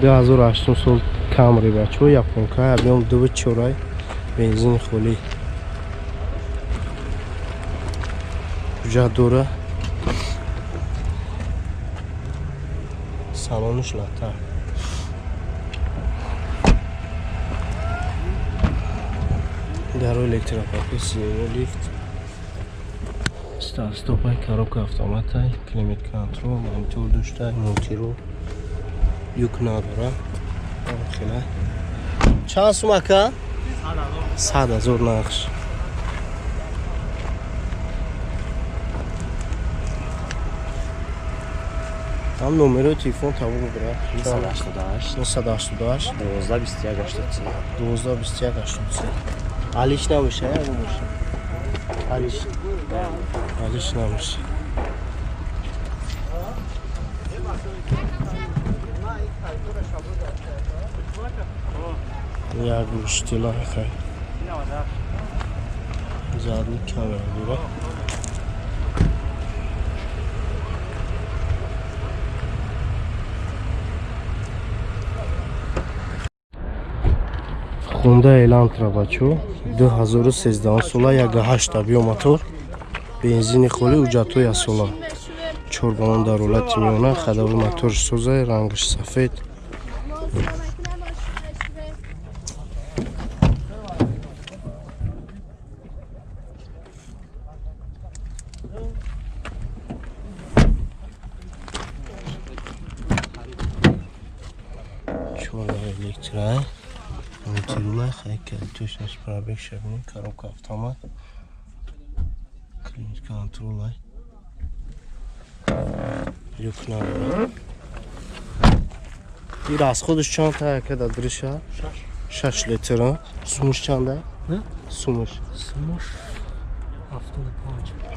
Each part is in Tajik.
2008 сол Камри бачо, японка, объем 2.4, бензин холӣ. Ҳуҷҷат дора. Салониш лата. Даро электропакет, сиденье, лифт. Старт-стопай, коробка автоматай, климат контрол, монитор доштай, мультирол. Юк надора. Хела. Чанд сум ака? 100,000 нақш. Ҳам номерои телефон табо бира. 988 988 12 21 83. 12 21 83. Алиш намеша, я мошин. Алиш. Алиш намеша. Як муштила хай. Задний камера дора. Хонда Элантра бачо 2013 сола 1.8 объем мотор, бензини холӣ, ҳуҷҷатҳои асола. Чор баллон дар ҳолати миёна, ходовой моторш соза, рангаш сафед. Чор электро, мультирула, хай калитошаш пробег шабини, коробка автомат, климат контрол, люк надора. Ир аз худаш чанд та яка да дриша? 6 литр. Сумуш чанда? Сумуш. Сумуш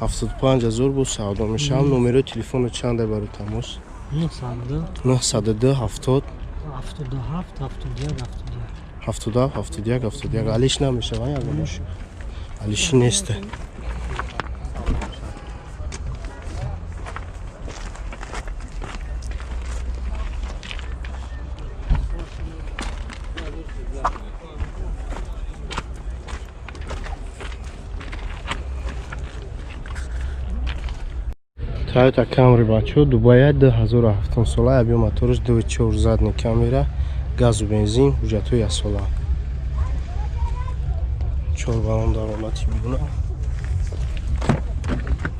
75. 75 ҳазор бо савдо мешавам. Номерои телефоно чанда барои тамос? 902 902 70 77 71 71. 77 71 71. Алиш намешава ягон мошин. Алиши несте. Toyota Camry бачо Дубая 2007 сола, объем мотораш 2.4, задний камера, газу бензин, ҳуҷҷатҳои асола. Чор баллон дар ҳолати миёна.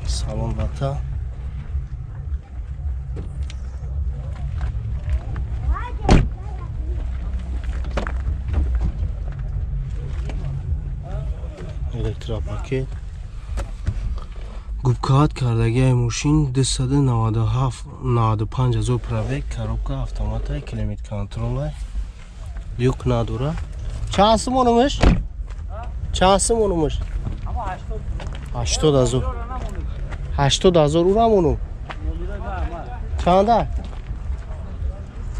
Салон лата. Электропакет. Губкаат кардагиаи мошин 297 95 ҳазор пробег, коробка автоматай, климат контролай, люк надора. Чанд сум онумаш? Чанд сум онумаш? 80 ҳазор. 80 ҳазор урам онум. Чанда?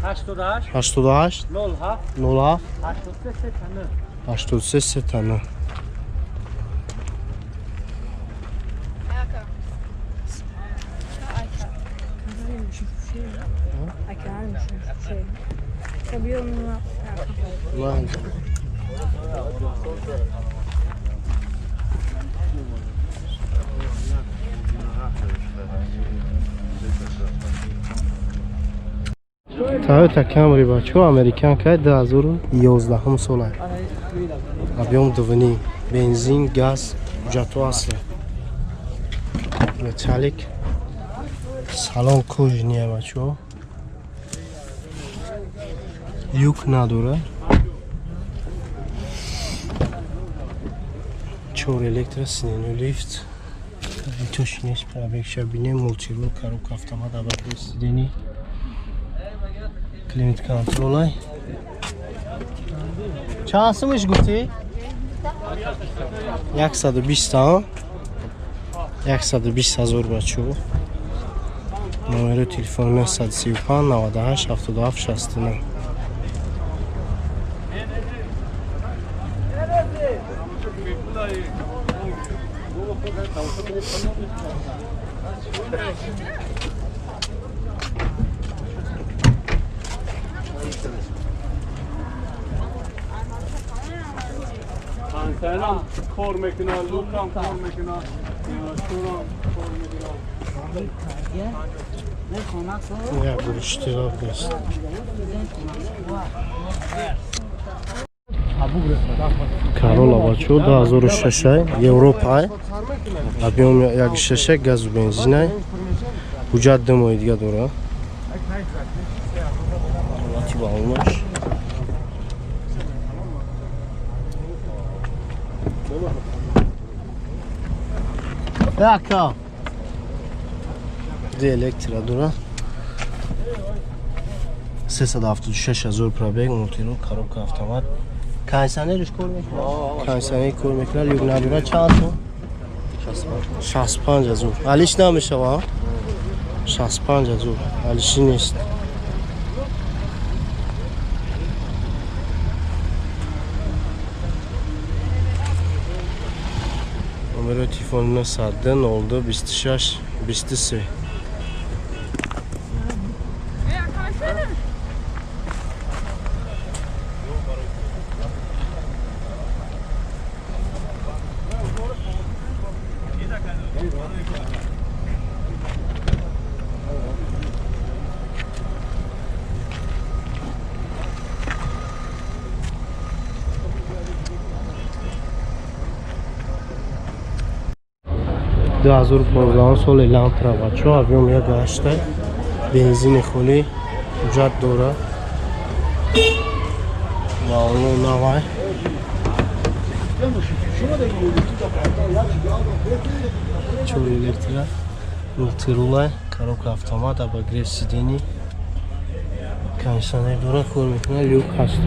88 88 07 07 83 83 39. Toyota Camry бачо американка 2011 сола. Объем 2.5, бензин, газ, ҳуҷҷатҳо асли. Металлик. Салон кожаный бачо. Люк надора. Чор электро, сиденье, лифт. Тош нест, пробег шабине, мультирул, коробка автомат, обогрев сидений. Климат контролай. Чанд сумаш гуфтӣ? 120 120 ҳазор бачо. Номери телефон 935 98 77 69. Кондиционерам кор мекунад, люкам кор мекунад, шурам кор мекунад. Як гурӯштира нест. Карола бачо 2006 Европа объем 1.6 газу бензинай. Ҳуҷҷат 2 моҳи дига дора. Ҳолати балонаш. Ака. Ди электро дора. 376 ҳазор пробег, мултирул, коробка автомат. Кондиционерш кор мекунад? Кондиционер кор мекунад, люк надора. Чанд сум? 65 ҳазор. Алиш намешава? 65 ҳазор. Алиши нест. Номери телефони 902 02 26 23. Ду 2015 соли Лантра бачо, объем 1.8, бензини холӣ, ҳуҷҷат дора. Балоно навай. Чор электро, мултирулай, коробка автомат, обогрев сидений, кондиционер дора, кор мекунад, люк ҳаст.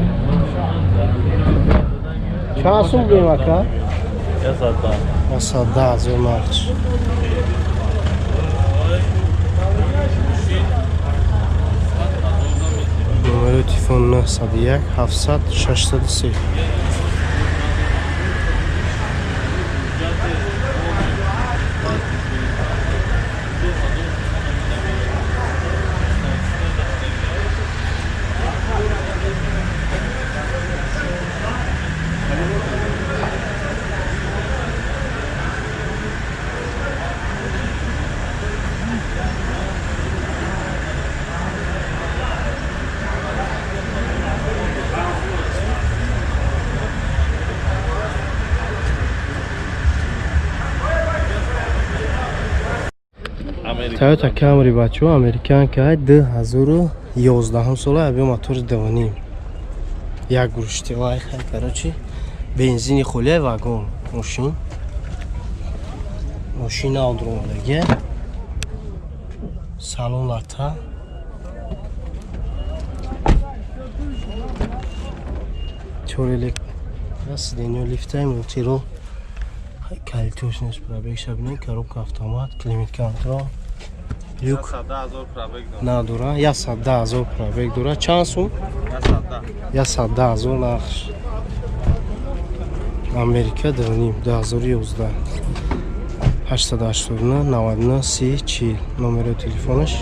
Чанд сум гӯем ака? 110 ҳазор нархш. Номери телефон 901 700 603. Toyota Camry бачо, американка 2011 сола, объем мотори 2.5. Як гурӯштилай, хай, короче, бензини холия, вагон, мошин. Мошин алдромадаги. Салон лата. Чор электро, сиденьё лифтай, мултирол. Хай, калитош нест, пробег шабинен, коробка автомат, климат контрол. Люк надора, 110 ҳазор пробег дора. Чанд сум? 110 ҳазор нархш. Америка 2.5, 2011. 889 99 30 40 номери телефонаш.